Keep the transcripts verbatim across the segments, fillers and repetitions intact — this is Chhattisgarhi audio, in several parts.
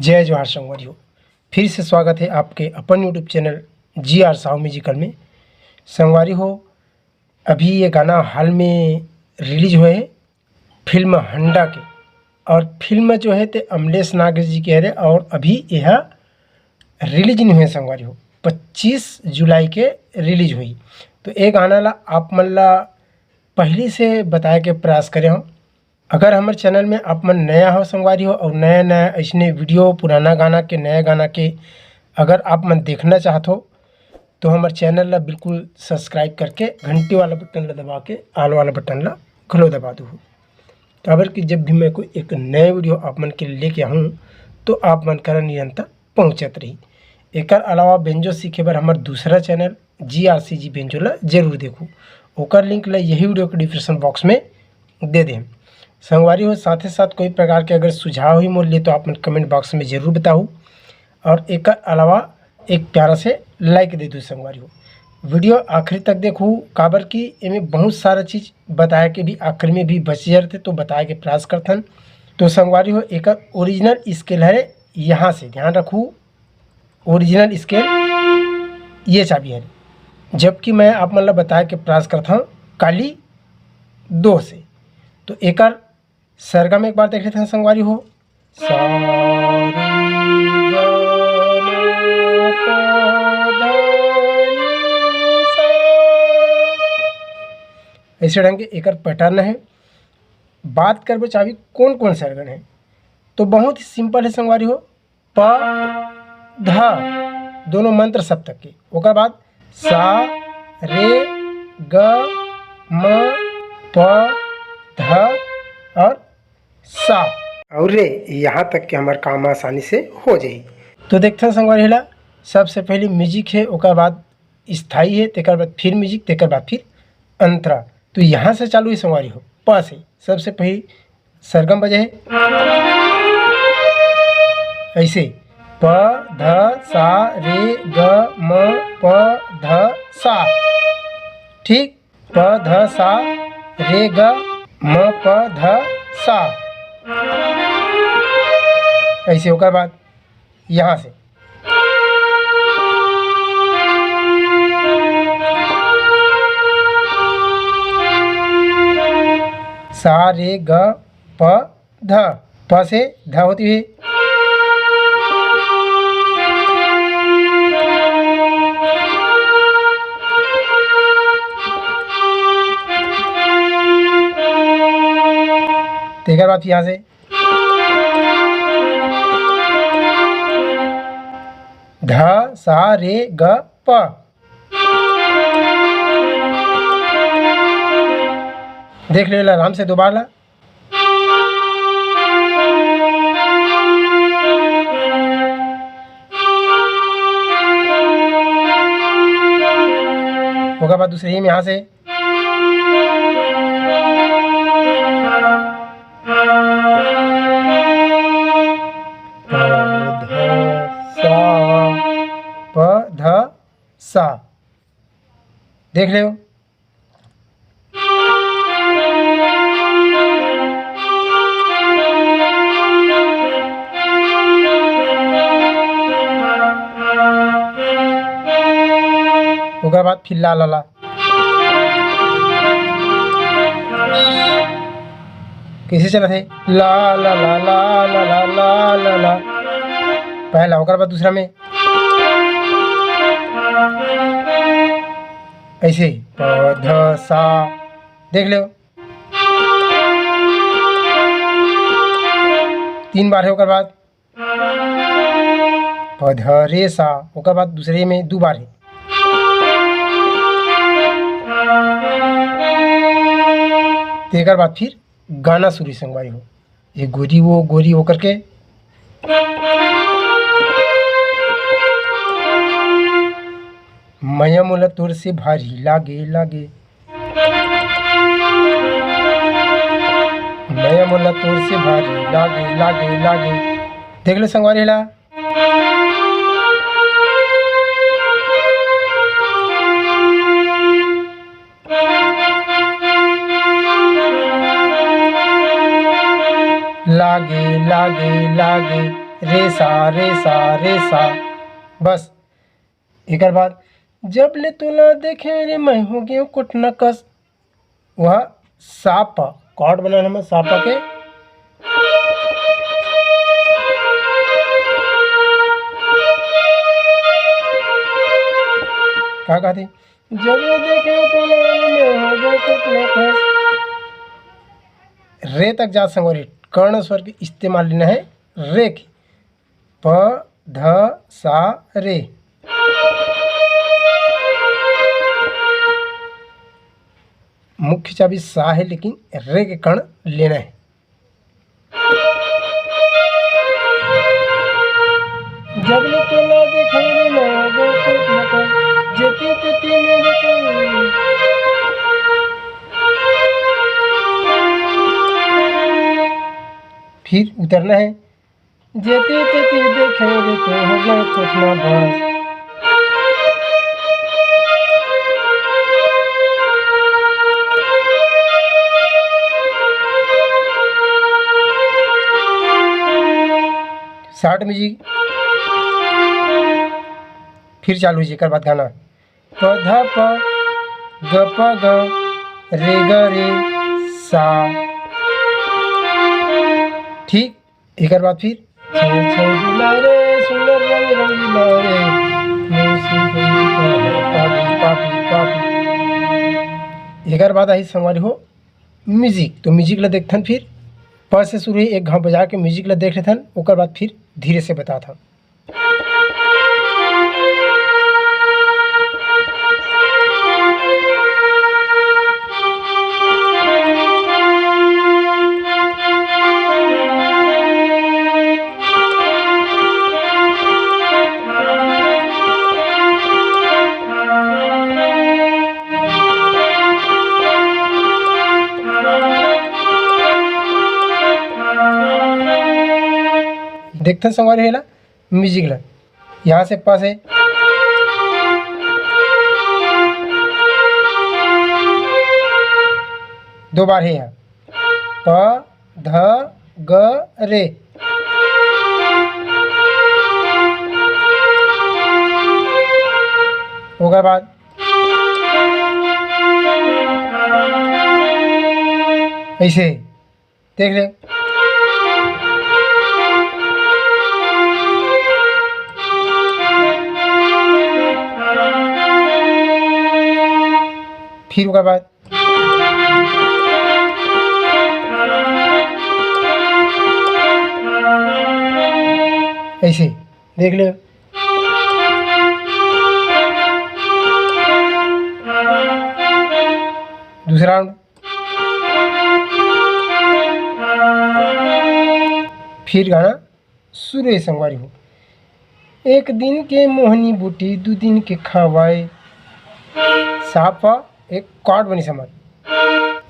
जय जोहार संगवारी हो, फिर से स्वागत है आपके अपन YouTube चैनल जी आर साहू म्यूजिकल में। संगवारी हो, अभी ये गाना हाल में रिलीज हुए है फिल्म हंडा के, और फिल्म जो है ते अमलेश नागेश जी के हरे, और अभी यह रिलीज नहीं हुए संगवारी हो, पच्चीस जुलाई के रिलीज हुई। तो ये गाना ला आप मन ला पहली से बताए के प्रयास करे हो। अगर हमर चैनल में आप मन नया हो संगवारी हो, और नया नया ऐसने वीडियो, पुराना गाना के, नया गाना के अगर आप मन देखना चाहत हो, तो हमर चैनल ला बिल्कुल सब्सक्राइब करके घंटी वाला बटन ला दबा के ऑल वाला बटन ला घलो दबा दू। काबर कि जब भी मैं कोई एक नया वीडियो आप मन के लेके आहूँ, तो आप मन करा निरंतर पहुँचत रही। एकर अलावा बेंजो सीखे बर हमर दूसरा चैनल जी आर सी जी बेंजो ला जरूर देखू, ओकर लिंक ला यही वीडियो के डिस्क्रिप्शन बॉक्स में दे दें। संगवारी हो, साथे साथ कोई प्रकार के अगर सुझाव ही मोर लिए, तो आप मन कमेंट बॉक्स में जरूर बताहू, और एकर अलावा एक प्यारा से लाइक दे दू संगवारी हो। वीडियो आखिरी तक देखू, काबर कि एमे बहुत सारा चीज बताए के भी आखिरी में भी बच जाते, तो बताए के प्रयास करथन। तो संगवारी हो, एकर ओरिजिनल स्केल हरे, यहाँ से ध्यान रखू, ओरिजिनल स्केल ये चाबी हरे, जबकि मैं आप मन ला बताए के प्रयास करथन काली दो से। तो एकर सरगम एक बार देख लेथन संगवारी हो। सा, रे, ग, म, प, ध, नि, सा। ऐसे ढंग के एकर पैटर्न है। बात करबो चाबी कौन कौन सरगम है, तो बहुत ही सिंपल है संगवारी हो। प, ध, दोनों मंत्र सप्तक के। ओकर बाद सा, रे, ग, म, प, ध और सा। और रे, यहाँ तक के हमर काम आसानी से हो जाई। तो देखथन संगवारी ला, सबसे पहले म्यूजिक है, ओकर बाद स्थाई है, तेकर बाद फिर म्यूजिक, तेकर बाद फिर अंतरा। तो यहाँ से चालू है संगवारी हो, प से। सबसे पहले सरगम बजे है ऐसे, प, ध, सा, रे, ग, म, प, ध, सा। ठीक, प, ध, सा, रे, ग, म, प, ध, सा। ऐसे ओकर बाद यहाँ से सा, रे, ग, प, ध। प से ध होती हुई। तेकर बाद यहाँ से ध, सा, रे, ग, प। देख ले आराम से दोबारा ला। ओकर बाद दूसरे ही में यहाँ से प, ध, सा, प, ध, सा। देख ले। ओकर बाद फिर ला, ला, ला। कैसे चलत हे? ला, ला, ला। पहला, ओकर बाद दूसरा में ऐसे ही प, ध, सा। देख लो, तीन बार है, ओकर बाद प, ध, रे, सा, ओकर बाद दूसरे में दो बार है। तेकर बाद फिर गाना शुरू संगवारी हो, ये गोरी वो, गोरी वो करके। मया मोला तोर से भारी लागे, लागे। मया मोला तोर से भारी लागे, लागे, लागे। देख ले संगवारी ला। लागे, लागे, लागे। रे सा, रे सा, रे सा। बस। एकर बाद, "जब ले तोला देखे रे, मैं हो गेंव कोटना कस।" वह सा प, कॉर्ड बनाना हमर सा प के। का कहते? "जब ले देखे तोला रे, मैं हो गेंव कोटना कस।" रे तक जात संगवारी, कर्ण स्वर के इस्तेमाल लेना है रे के। प ध सा रे। मुख्य चाबी सा है, लेकिन रे के कण लेना है। जब ले तोला देखे रे, मैं हो गेंव कोटना कस, जेती तेती मेरे को। फिर उतरना है। जेती तेती देखे रे, तो हो गेंव कोटना बस। शार्ट म्यूजिक फिर चालू होही, एकर बाद गाना। प ध प, ग प ग, रे ग रे, सा। ठीक, एकर बाद फिर छे छे दुलारे, सुंदर रंग रंगीला रे, मौसम के पापी, पापी, पापी। एकर बाद आही संगवारी हो म्यूजिक। तो म्यूजिक ला देखथन, फिर प से शुरू होही, एक घाव बजा के म्यूजिक ला देख लेथन, ओकर बाद फिर धीरे से बताथन। देखथन संगवारी हो एला, म्यूजिक ला। यहाँ से प से दो बार हे, यहाँ प ध ग रे। ओकर बाद ऐसे देख ले। फिर ओकर बाद ऐसे देख ले। दूसरा राउंड। फिर गाना शुरू हे संगवारी हो। एक दिन के मोहनी बूटी, दू दिन के खवाए। सा प एक कॉर्ड बनी समझ।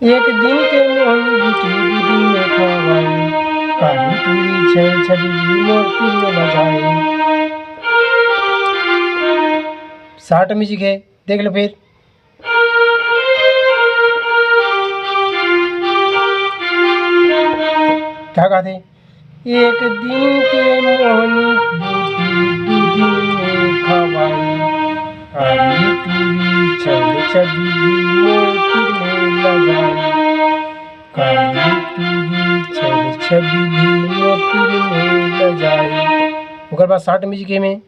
एक दिन के मोहनी बूटी, दू दिन में खवाए। काली टूरी छैल छबीली मोर तीर में बजाए। शार्ट म्यूजिक हे, देख लो फिर। का कहथे? एक दिन के मोहनी बूटी, दू दिन में खवाई। काली टूरी छल छबीली मोर तीर में लगाई। काली टूरी छल छबीली मोर तीर में लगाई। ओकर बाद शार्ट म्यूजिक हे में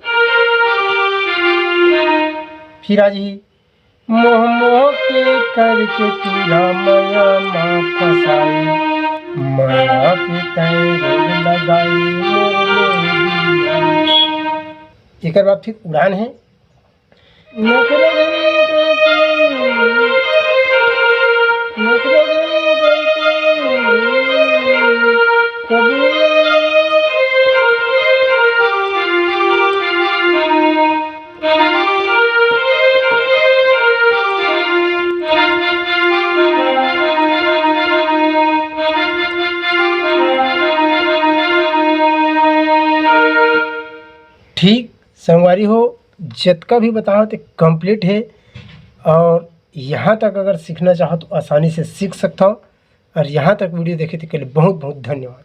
फिर आज ही मोह मोह के करके टूरा मया मा फसाई, मया के तैं रोग लगाई मोर मेरिया। एकर बाद फिर उड़ान हे। नखरा जनी करते, नखरा जनी करते, कभी ठीक संगवारी हो, जतका भी बताओ ते complete हे, और यहाँ तक अगर सीखना चाहो तो आसानी से सीख सकता हो। और यहाँ तक वीडियो देखे तेके लिए बहुत बहुत धन्यवाद।